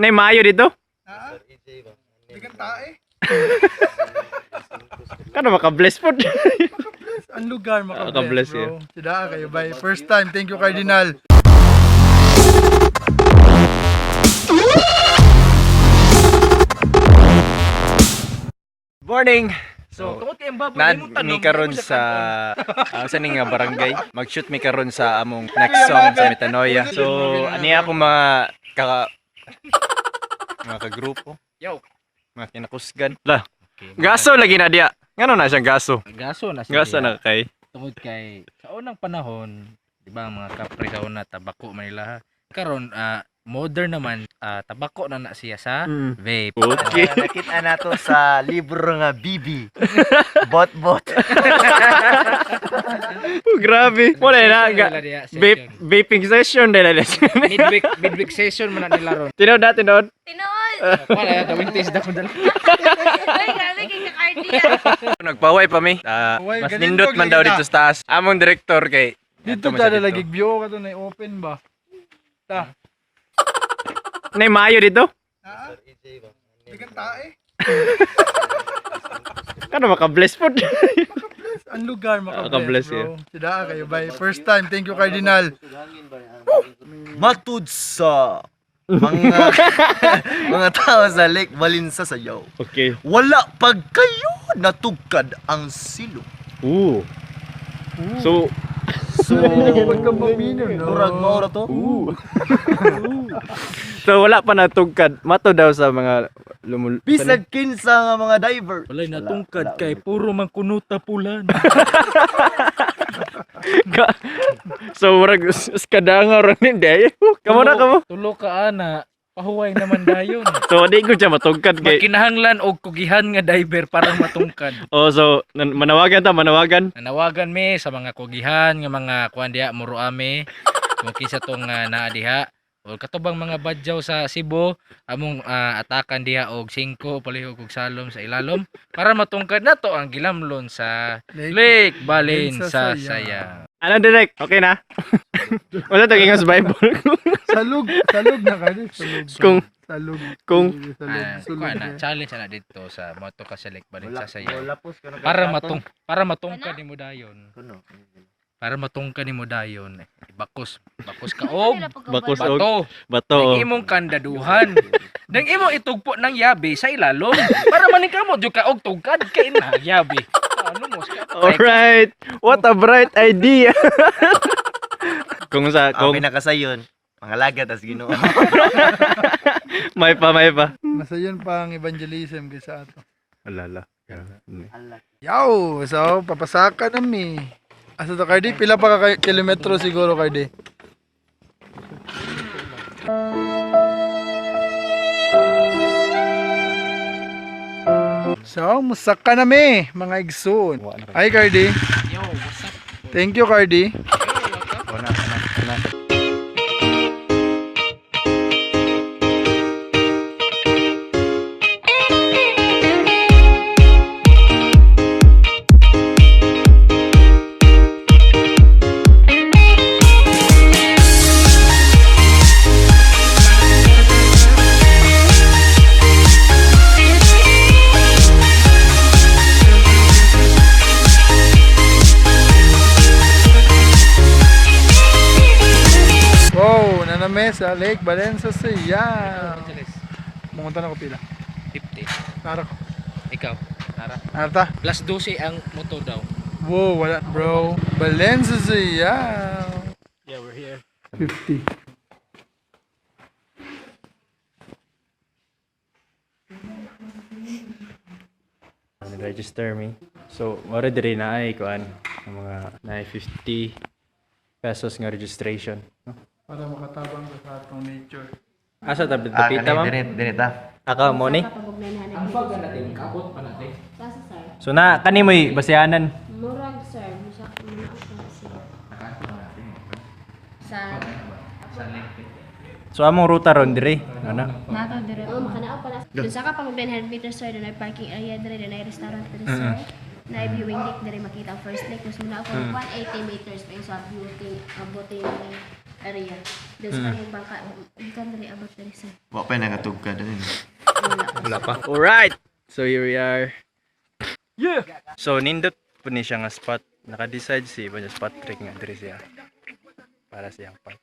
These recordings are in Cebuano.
Nay maayo dito? Ha? Bigan tae. Kano maka-bless po. Maka-bless. Ang lugar maka-bless, Maka-bless, bro. Sidaa kayo, bye. First time. Thank you, Cardinal. Morning. So, tungod kay ang baboy Nad imong tanong, mi karon imo siya sa sa ning nga barangay. Mag-shoot mi karon sa among next song sa Metanoia. So, ani ako mga ka mga kagrupo. Yo. Mga kinakusgan. La. Gaso lagi na diya. Ngano na siyang gaso? Gaso na siya. Gaso na kay. Tungod kay sa unang panahon, di ba ang mga kapre sa una tabako man nila ha. Karon modern naman, tabako na na siya sa vape. Okay. Nakita na to sa libro nga BB. Bot bot. Oh, grabe. Wala na ga. Nila diya, session. Vape, vaping session dahil na. Midweek session man na nila ron. Tinod na, tinod. Tinood! Wala ya, gawin taste da ko dala. Ay, grabe kay kakardi. Nagpaway pa mi. Ah, Paway, mas ganito, nindot man daw ganito. dito sa taas. Among director kay Dito Ato man siya ta lagi view ka to na open ba? Ta. Nay maayo dito? Ha? Bigan tae. Kano maka-bless po. Maka-bless. Ang lugar maka-bless, Maka-bless, bro. Sidaa kayo, bye. First time. Thank you, Cardinal. Matud sa mga mga tao sa Lake Valenza sayaw. Okay. Wala pag kayo natugkad ang silo. Ooh. So, So, Pagkapamino, no? murag maura to. ooh. So wala pa natugkad. Mato daw sa mga lumul. Bisag kinsa nga mga diver. Walay natungkad kay puro man kunuta pulan. So murag skadanga ron hindi. Kamo na kamo. Tulo ka ana, pahuway naman dayon. So di ko siya matugkad kay. Magkinahanglan og kugihan nga diver para matungkad. Oh, so manawagan ta, manawagan. Nanawagan mi sa mga kugihan nga mga kuan diha muro ami kung kinsa tong naa diha o katubang mga badyaw sa Cebu among atakan diha og 5 palihog og salom sa ilalom para matungkad nato ang gilamlon sa Lake Balinsa Saya. Ano direct? Okay na? Wala to ingon sa Bible. Salug. Salug na kayo. Salug. Kung Salug. Kung Salug. Salug. Kuan na challenge na dito sa moto ka sa Lake Balinsa Saya Wala pos ka na para matungkad nimo dayon. Kuno. Para matungkad nimo dayon bakos bakos ka og Bakos og bato. bato. Nang imong kandaduhan. Nang imong itugpo ng yabi sa ilalom. Para maning kamo jud ka og tugkad kay na yabi. Ano mo ka? Alright. What a bright idea. Kung sa Ang kung pinakasayon, mga lagat as Ginoo. may pa may pa. Masayon pa ang evangelism kaysa ato. Alala. Yow! So, papasaka na mi. Asa to, Cardi? Pila pa ka kilometro siguro, Cardi? So, musaka na mi, mga igsoon. Hi, Cardi. Yo, what's up? Thank you, Cardi. Wow, naname sa Lake Valenza siya. Mungunta na ko pila. 50. Nara ko. Ikaw, Tara. Narta. Plus 12 ang moto daw. Wow, wala bro. Valenza siya. Yeah, we're here. 50. Register me. So, mara diri na ay kuan ang mga na 50 pesos nga registration. No? Para makatabang ka sa atong nature. Asa ta Ah, pita ma'am? dinit, dinit ah. Aka mo ni. Ang pag natin kabot pa natin. Sasa, sir. So na kani mo'y basehanan. Murag, sir. Musak mo ako siya. Sa... So among ruta ron diri, ano? Nato dire. Oh, makanao pala. Dun sa ka pa mag 900 meters, sir, dunay parking area dire, dunay restaurant dire, sir. Na viewing deck dire makita ang first lake. Mas muna ako 180 meters pa yung sa beauty, abutin. area. Doon sa kanyang bangka, gikan diri abot diri sir. Wa pa nagatugka dali. Wala pa. Alright! So here we are. Yeah! So nindot po ni siya nga spot. Naka-decide si Evangelist Patrick nga diri siya. Para siyang part.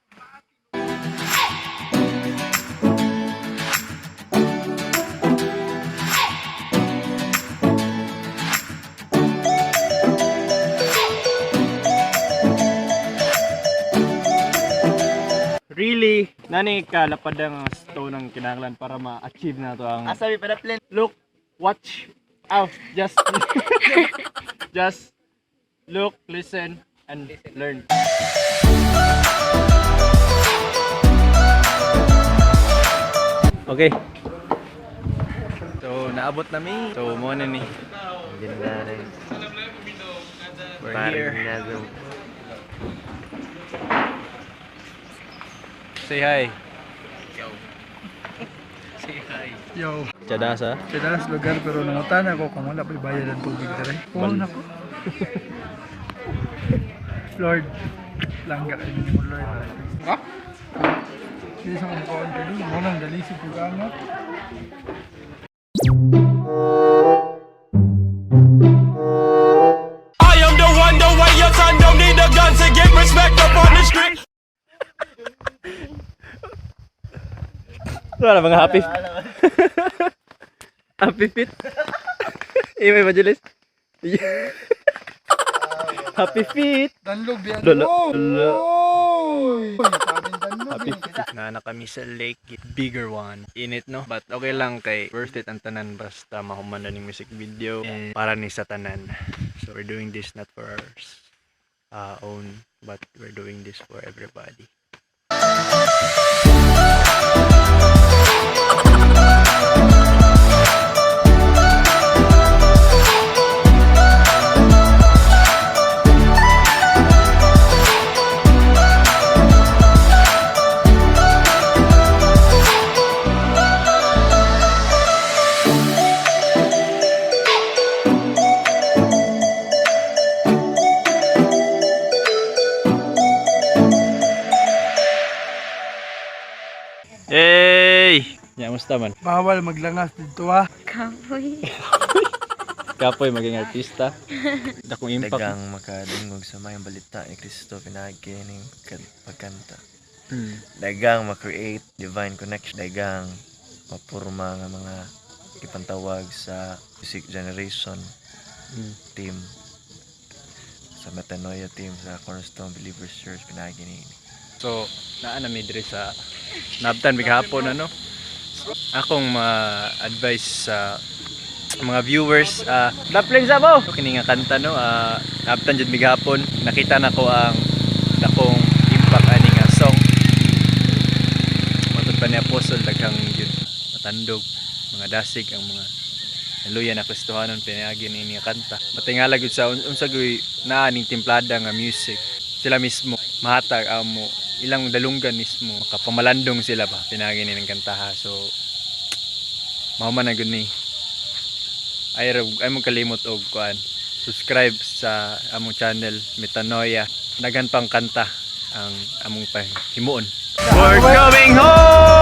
Really, nani ka lapad ang stone ang kinahanglan para ma-achieve na to ang Asa mi padaplin? Look, watch, out, just, just look, listen, and learn. Okay. So, naabot na mi. So, mo na ni. Ganda na. We're here. Say hi. Yo. Chadasa. Kaya lugar pero nangutan ako kung wala pa'y bayad ang tubig dere. Oo na ko. Lord, langga kayo ni mo Lord. Ha? Hindi sa mga kaon ka doon. Mo nang dali si Pugano. I am the one, the way your son don't need a gun to get respect up on the street. Wala mga happy. Happy feet. Eh, may evangelist. Happy feet. Danlog biyan. Lolo. Oh! Lolo. Oy! Sabi danlog. Happy feet. Na na kami sa lake, bigger one. Init no, but okay lang kay worth it ang tanan basta mahuman na ning music video and para ni sa tanan. So we're doing this not for our own, but we're doing this for everybody. Hey! Ya, musta man? Bawal maglangas dito ah. Kapoy. Kapoy maging artista. Dakong impact. Dagang makadungog sa mayong balita ni Kristo pinaagi ning pagkanta. Dagang ma-create divine connection. Dagang mapurma nga mga ipantawag sa music generation team sa Metanoia team sa Cornerstone Believers Church pinaagi ni. So, naa na mi diri sa nabtan mig hapon ano. Akong ma-advise sa mga viewers, Daplin sa mo. Kini nga kanta no, nabtan jud mig hapon. Nakita nako ang dakong impact ani nga song. Matod pa ni Apostle daghang gyud matandog mga dasig ang mga naluya na Kristohanon pinaagi ni nga kanta. Matingala gyud sa unsa gyud naa ning timplada nga music. Sila mismo mahatag amo ilang dalunggan mismo makapamalandong sila ba pinaagi ni ng kantaha. So mao man na gyud ni ay ay mo kalimot og kuan subscribe sa among channel Metanoia. Daghan pang kanta ang among pahimuon. We're coming home.